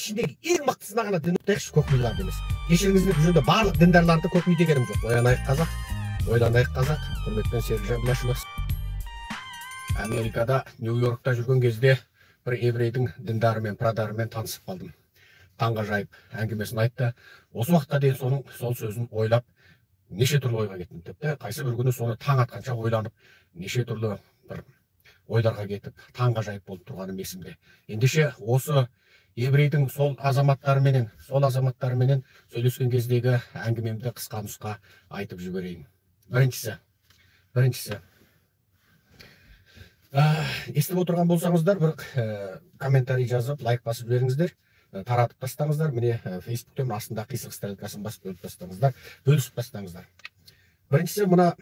Ішіндегі ең мықтысына ғана дін оқытайықшы, көкмиларды емес. Кешіріңіздер, бұл жерде барлық діндарларды көкми дегенім жоқ. Оянайық қазақ, ойланайық қазақ. Құрметпен, Серікжан Біләшұлы. Америкада, Нью-Йоркта жүрген кезде бір еврейдің діндарымен, прадарымен танысып қалдым. Таңғажайып әңгімесін айтты. Осы уақытқа дейін соның сол сөзін ойлап, неше түрлі ойға кеттім. Тіпті қайсы бір күні соны таң атқанша ойланып, неше түрлі бір ойларға кетіп, таңғажайып болып тұрғаным есімде. Ендеше осы еврейдің сол азаматтарыменен сөйлескен кездегі әңгімемді қысқа нұсқа айтып жіберейін. Біріншісі. Естіп отырған болсаңыздар, бір комментарий жазып, лайк басып жіберіңіздер, таратып тастаңыздар. Міне, Фейсбуктен астында қисық стрелкасын басып бөліп тастаңыздар, бөлісіп тастаңыздар. Біріншісі, мына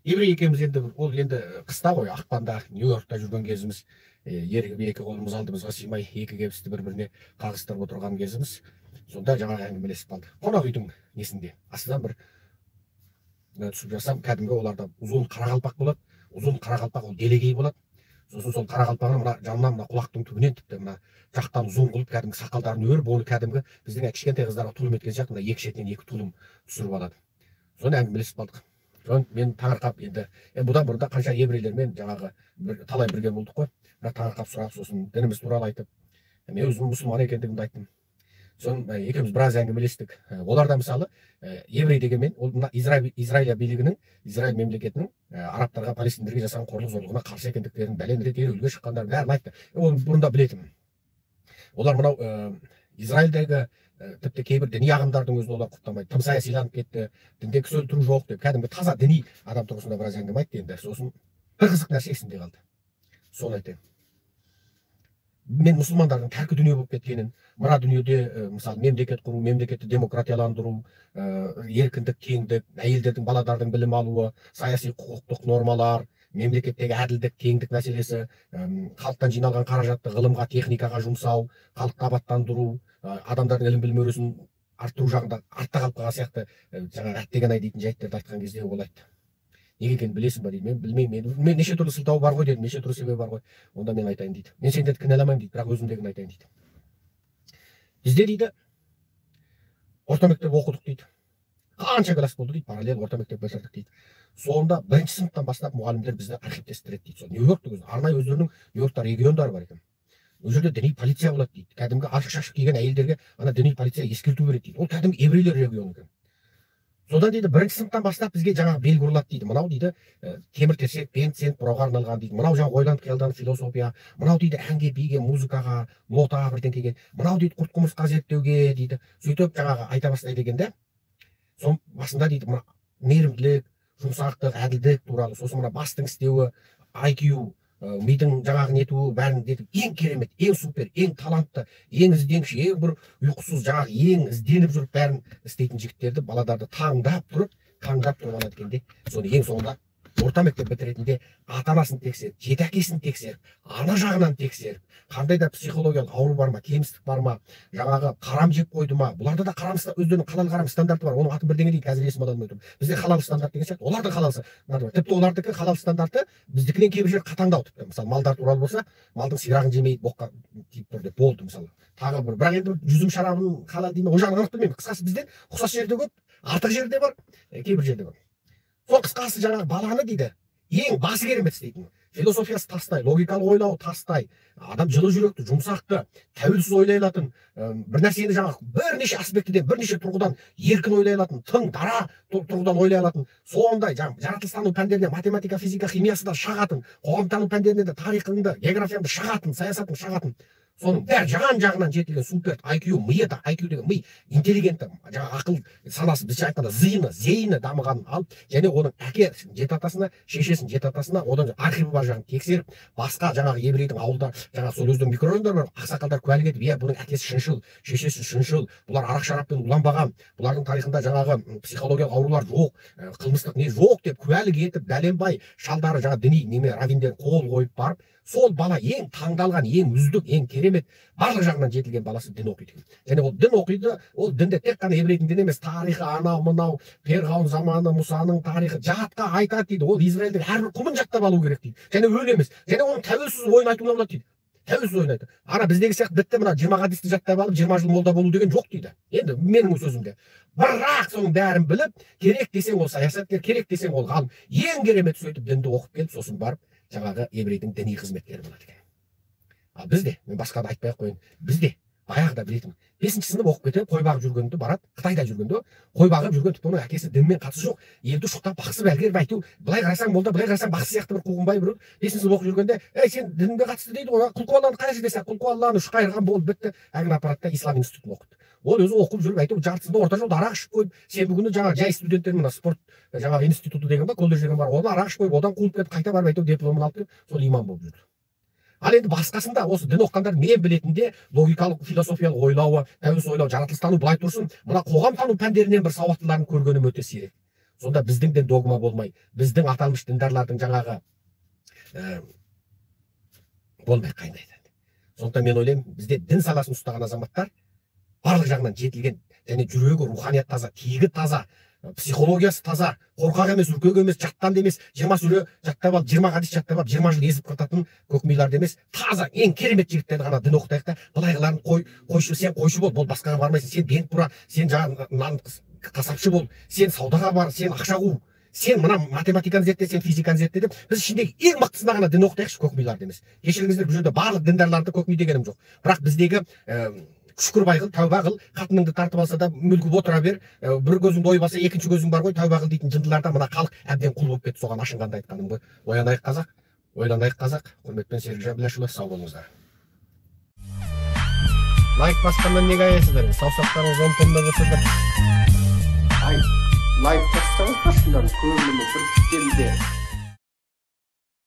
еврей екеуміз енді, ол енді қыста ғой, ақпанда Нью-Йоркта жүрген кезіміз, ерігіп екі қолымыз алдымызға сыймай, екі кебісті бір-біріне қағыстырып отырған кезіміз. Сонда жаңағы әңгімелесіп қалдық. Қонақ үйдің несінде астынан бір түсіп жатсам, кәдімгі оларда ұзын қарақалпақ болады. Ұзын қарақалпақ ол делегей болады. Сосын сол қарақалпағын мына жанынан, мына құлақтың түбінен тіпті мына жақтан ұзын қылып, кәдімгі сақалдарын өріп, оны кәдімгі біздің кішкентай қыздарға тұлым еткен сияқты мына екі шетінен екі тұлым түсіріп алады. Соны әңгімелесіп қалдық. Соны мен таңырқап енді, бұдан бұрын да қанша еврейлермен жаңағы бір, талай бірге болдық қой. Бірақ таңырқап сұрап, сосын дініміз туралы айтып, мен өзім мұсылман екендігімді айттым. Соны екеуміз біраз әңгімелестік. Олар да мысалы, еврей дегенмен, ол мына Израиль билігінің, Израиль мемлекетінің, арабтарға, палестиндерге жасаған қорлық зорлығына қарсы екендіктерін, бәлен рет ереуілге шыққандарын бәрін айтты. Оны бұрын да білетінмін. Олар мынау, Израильдегі, тіпті кейбір діни ағымдардың өзін олар құптамайды. Тым саясиланып кетті, дінде кісі өлтіру жоқ деп, кәдімгі таза діни адам тұрғысында біраз әңгіме айтты енді. Сосын бір қызық нәрсе есімде қалды. Соны айтайын. Мен мұсылмандардың тәркі дүние болып кеткенін, мына дүниеде, мысалы, мемлекет құру, мемлекетті демократияландыру, еркіндік, теңдік, әйелдердің, баладардың білім алуы, саяси құқықтық нормалар, мемлекеттегі әділдік, теңдік мәселесі, халықтан жиналған қаражатты ғылымға, техникаға жұмсау, халықты абаттандыру, адамдардың ілім білім өресін арттыру жағында артта қалып қалған сияқты, жаңағы әттеген ай дейтін жайттерді айтқан кезде ол айтты. Неге екенін білесің ба дейді. Мен білмеймін. Мен неше түрлі сылтауы бар ғой дедім, неше түрлі себебі бар ғой. Онда мен айтайын дейді. Мен сендерді кінәламаймын дейді, бірақ өзімдегіні айтайын дейді. Бізде дейді, орта мектеп оқыдық дейді. Қанша класс болды дейді, параллель орта мектеп бітірдік дейді. Сонда бірінші сыныптан бастап мұғалімдер бізді архивтестіреді дейді. Сол Нью-Йорктың өзі, арнайы өздерінің Нью-Йоркта региондары бар екен. Ол жерде діни полиция болады дейді. Кәдімгі ашық шашық киген әйелдерге ана діни полиция ескерту береді дейді. Ол кәдімгі еврейлер регионы екен. Содан дейді, бірінші сыныптан бастап бізге жаңағы белгі ұрылады дейді. Мынау дейді, темір терсек, бент сент бұрауға арналған дейді. Мынау жаңағы ойланып қиялданып философия, мынау дейді әнге, биге, музыкаға, нота бірдеңкеге, мынау дейді құрт құмырсқа зерттеуге дейді. Сөйтіп жаңағы айта бастайды екен де. Сол басында дейді мына мейірімділік, жұмсақтық, әділдік туралы, сосын мына бастың істеуі, IQ, мидың жаңағы нетуі, бәрін нетіп, ең керемет, ең супер, ең талантты, ең ізденгіш, ең бір ұйқысыз, жаңағы ең ізденіп жүріп бәрін істейтін жігіттерді, баладарды таңдап тұрып алады екен де. Соны ең соңында орта мектеп бітіретінде ата-анасын тексеріп, жеті әкесін тексеріп, ана жағынан тексеріп, қандай да психологиялық ауру бар ма, кемістік бар ма, жаңағы харам жеп қойды ма, бұларда да харам өздерінің халал харам стандарты бар, оның атын бірдеңе дейді, қазір есіме ала алмай отырмын. Бізде халал стандарт деген сияқты, олардың халал стандарты бар. Тіпті олардікі халал стандарты біздікінен кейбір жер қатаңдау тіпті. Мысалы, малдар туралы болса, малдың сирағын жемей, боққа тиіп тұр деп болды мысалы. Тағы бір, бірақ енді жүзім шарабын халал деймін, ол жағын анық білмеймін. Қысқасы бізден ұқсас жерде көп, артық жерде бар, кейбір жерде бар. Сол қысқасы жаңағы баланы дейді, ең басы керемет істейтін. Философиясы тастай, логикалық ойлауы тастай, адам жылы жүректі, жұмсақты, тәуелсіз ойлай алатын, бір нәрсені жаңағы бірнеше аспектіден, бірнеше тұрғыдан еркін ойлай алатын, тың, дара тұрғыдан ойлай алатын, сондай жаңағы жаратылыстану пәндеріне, математика, физика, химиясы да шағатын, қоғамтану пәндеріне де тарихыңды, географияңды шағатын, саясатыңды шағатын. Соның бәрі жан жағынан жетілген супер IQ, миы да, IQ деген ми, интеллигентті, жаңағы ақыл санасы, біздше айтқанда зейіні дамығанын алып, және оның әке жеті атасына, шешесін жеті атасына, одан архиві бар жағын тексеріп, басқа жаңағы еврейдің ауылда, жаңағы сол өздерінің микрорайондары бар, ақсақалдар куәлік етіп, иә, бұның әкесі шыншыл, шешесі шыншыл, бұлар арақ шараппен уланбаған, бұлардың тарихында жаңағы психологиялық аурулар жоқ, қылмыстық не жоқ деп куәлік етіп, бәленбай шалдары жаңа діни неме раввиндер қол қойып барып, сол бала ең таңдалған, ең үздік, ең керемет, барлық жағынан жетілген баласы дін оқиды екен. Және ол дін оқиды, ол дінде тек қана еврейдің діні емес, тарихы анау мынау, Перғауын заманы, Мұсаның тарихы жатқа айтады дейді. Ол Израильдің әрбір құмын жаттап алу керек дейді. Және өлі емес, және оның тәуелсіз ойын айтуына болады дейді. Тәуелсіз ойнайды. Ана біздегі сияқты бітті, мына 20 хадисті жаттап алып 20 жыл молда болу деген жоқ дейді. Енді менің сөзімде. Бірақ соның бәрін біліп, керек десең ол саясаткер, керек десең ол ғалым. Ең керемет сөйтіп дінді оқып келіп, сосын барып жаңағы еврейдің діни қызметкері болады екен. Ал бізде, мен басқа да айтпай ақ қояйын, бізде баяғыда білетінмін. 5-ші сынып оқып кетіп, қой бағып жүргенде барады, Қытайда жүргенде, қой бағып жүрген, тіпті оның әкесі дінмен қатысы жоқ, елді ұшықтап бақсы бәлгер әйтеу, былай қарасаң молда, былай қарасаң бақсы сияқты бір қуғынбай біреу. 5-ші сынып оқып жүргенде, ей, сен дінге қатысты дейді ғой, құлқу Алланы қай жерде десе, құлқу Алланы үш қайырған болды, бітті. Әлгіні апарады да ислам институтын оқытты. Ол өзі оқып жүріп, әйтеуір жартысында орта жолда арақ ішіп қойып, сенбі күні жаңағы жай студенттер мына спорт жаңағы институты деген ба, колледж деген бар, оны арақ ішіп қойып, одан қуылып кетіп, қайта барып әйтеуір дипломын алып келіп, сол имам болып жүрді. Ал енді басқасында осы дін оқығандар мен білетінде логикалық, философиялық ойлауы, тәуелсіз ойлау, жаратылыстану былай тұрсын, мына қоғамтану пәндерінен бір сауаттыларын көргенім өте сирек. Сонда біздің дін догма болмай, біздің аталмыш діндарлардың жаңағы болмай қайнайды. Сондықтан мен ойлаймын, бізде дін саласын ұстаған азаматтар барлық жағынан жетілген және жүрегі, руханият таза, тегі таза, психологиясы таза, қорқақ емес, үркек емес, жаттанды емес, 20 сүре жаттап алып, 20 хадис жаттап алып, 20 жыл езіп қыртатын көкмиларды емес, таза, ең керемет жігіттерді ғана дін оқытайық та, былайғыларын қой, қойшы, сен қойшы бол, бол, басқаға бармайсың, сен бент бұра, сен жаңағы нан қасапшы бол, сен саудаға бар, сен ақша қу, сен мына математиканы зертте, сен физиканы зертте деп, біз ішіндегі ең мықтысына ғана дін оқытайықшы, көкмиларды емес. Кешіріңіздер, бұл жерде барлық діндарларды көкми дегенім жоқ. Бірақ біздегі шүкір бай қыл, тәуба қыл, қатыныңды тартып алса да мүлгіп отыра бер, бір көзіңді ойып алса, екінші көзің бар ғой, тәуба қыл дейтін жындыларда мына халық әбден құл болып кетті, соған ашынғанда айтқаным ғой. Оянайық қазақ, ойланайық қазақ. Құрметпен Серікжан Біләшұлы, сау болыңыздар. Лайк басқаннан неге аяйсыздар? Саусақтарыңыз 10 тонна болса да. Ай, лайк бассаңыздар, шындан көңіліме бір келді.